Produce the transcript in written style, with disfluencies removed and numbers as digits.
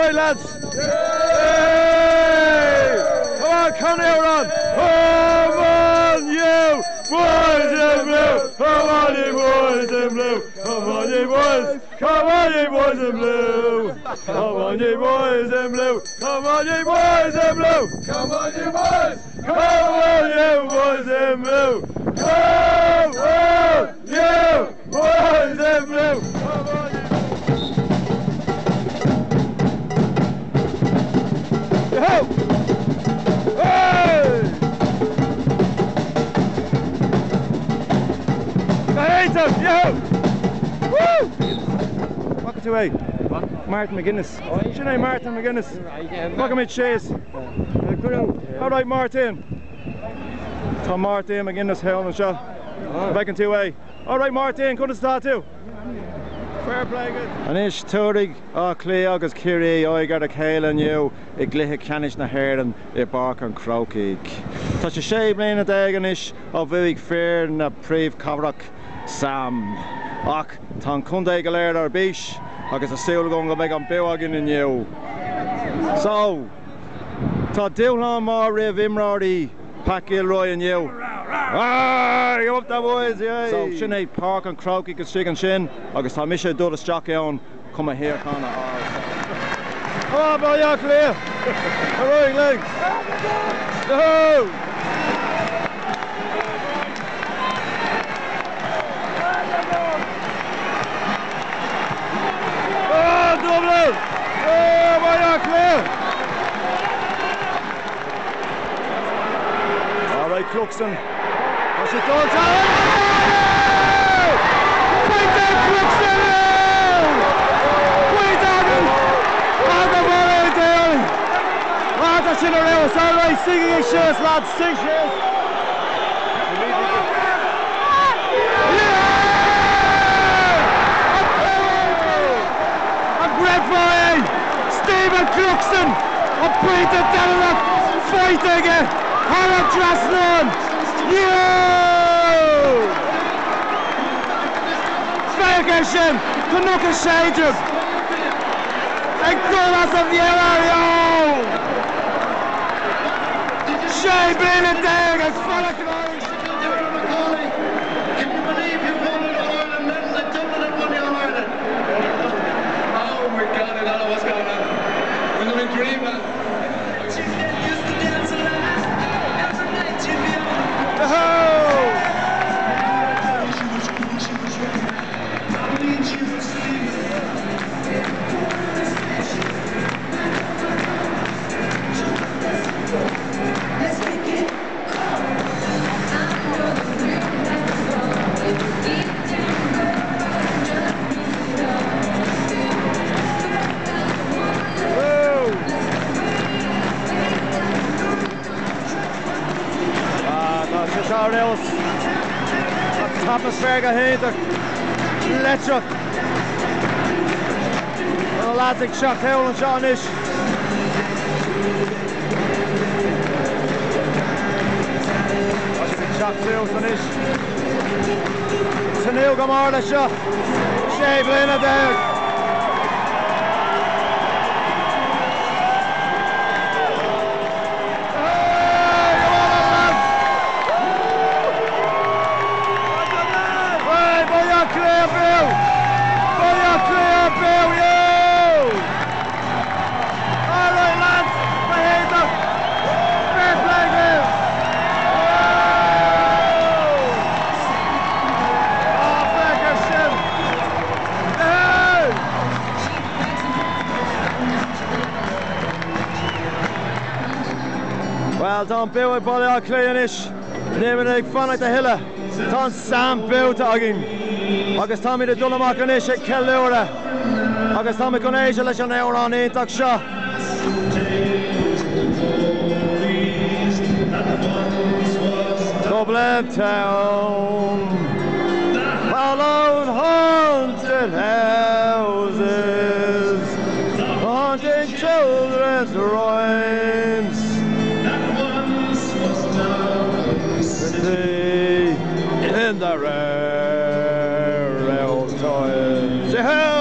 Alright lads! Hey! Come on, can amhrán! Come on you boys in blue! Come on you boys in blue! Come on you boys! Come on you boys in blue! Come on you boys in blue! Come on you boys in blue! Come on you boys! Come on you boys in blue! Come on you boys in blue! Come on you Yo! Hey! Go Yo! Woo! Bhfaca tú é? Martin McGuinness. Sin é Martin McGuinness. Bogfaimid síos. Alright Martin. Tá Martin McGuinness thall anseo. Bhfeiceann tú é? Alright Martin, conas atá tú? Fair play good. Anois tabharfaidh Áth Cliath agus Ciarraí aghaidh ar a chéile inniu i gcluiche ceannais na hÉireann i bPáirc an Chrócaigh. Tá sé 16 bliana anois ó bhuaigh fir na príomhchathrach Sam. Ach tá an contae go léir ar bís agus tá súil agam go mbeidh an bua againn inniu. So, tá dúshlán mór roimh imreoirí Pat Gilroy inniu. Arr! Up the boys! Yay! So, sin é Páirc an Chrócaigh istigh ansin agus tá mise ag dul isteach ann chun mo shuíochán a fháil. Come on, Baile Átha Cliath! Ar aghaidh linn! Yahoo! Come on, Dublin! Oh, Baile Átha Cliath! All right, Cluxton. Tá sé dulta. Pointe Cluxton! Pointe agus agus Ah, tá sin ar fheabhas. All right, suígí síos, lads, suigh síos. An gcreidfeá é? Stephen Cluxton, an pointe deireanach faighte aige thar an trasnán! Féach air sin! Cnoc a séideadh ag dul as a mheabhair! 16 bliana ag fanacht an Irish. Can you believe you won an All-Ireland medal at Dublin and won the All-Ireland? Oh my God, I don't know what's going on. We're going to dream, man. Used to dance a lot every night you'd be on. Oh! She was cool, she was right. I mean, she was stealing. Let's kick it. Woo! Ah, tá sé seo ar fheabhas. Tá atmaisféar go hiontach leictreach. Tá na lads ag teacht thall anseo anois. Tá siad ag teacht suas anois. Tnúth go mór leis seo. 16 bliana. Hey, come on, lads! Hey, Baile Átha Cliath beo! Baile Átha Cliath beo, yo! All right, lads, go hiontach. Fair play, girls. Oh, féach air sin. Hey! Well, tá an bua ag Baile Átha Cliath anois. Nílimid ag fanacht a thuilleadh. Tá an Sam buaite againn. Agus táimid ag dul amach anois ag ceiliúradh. Agus táimid chun éisteacht leis an amhrán iontach seo. Dublin Town. Hallowed haunted houses, haunting children's rhymes. City in the rare old times. Yahoo!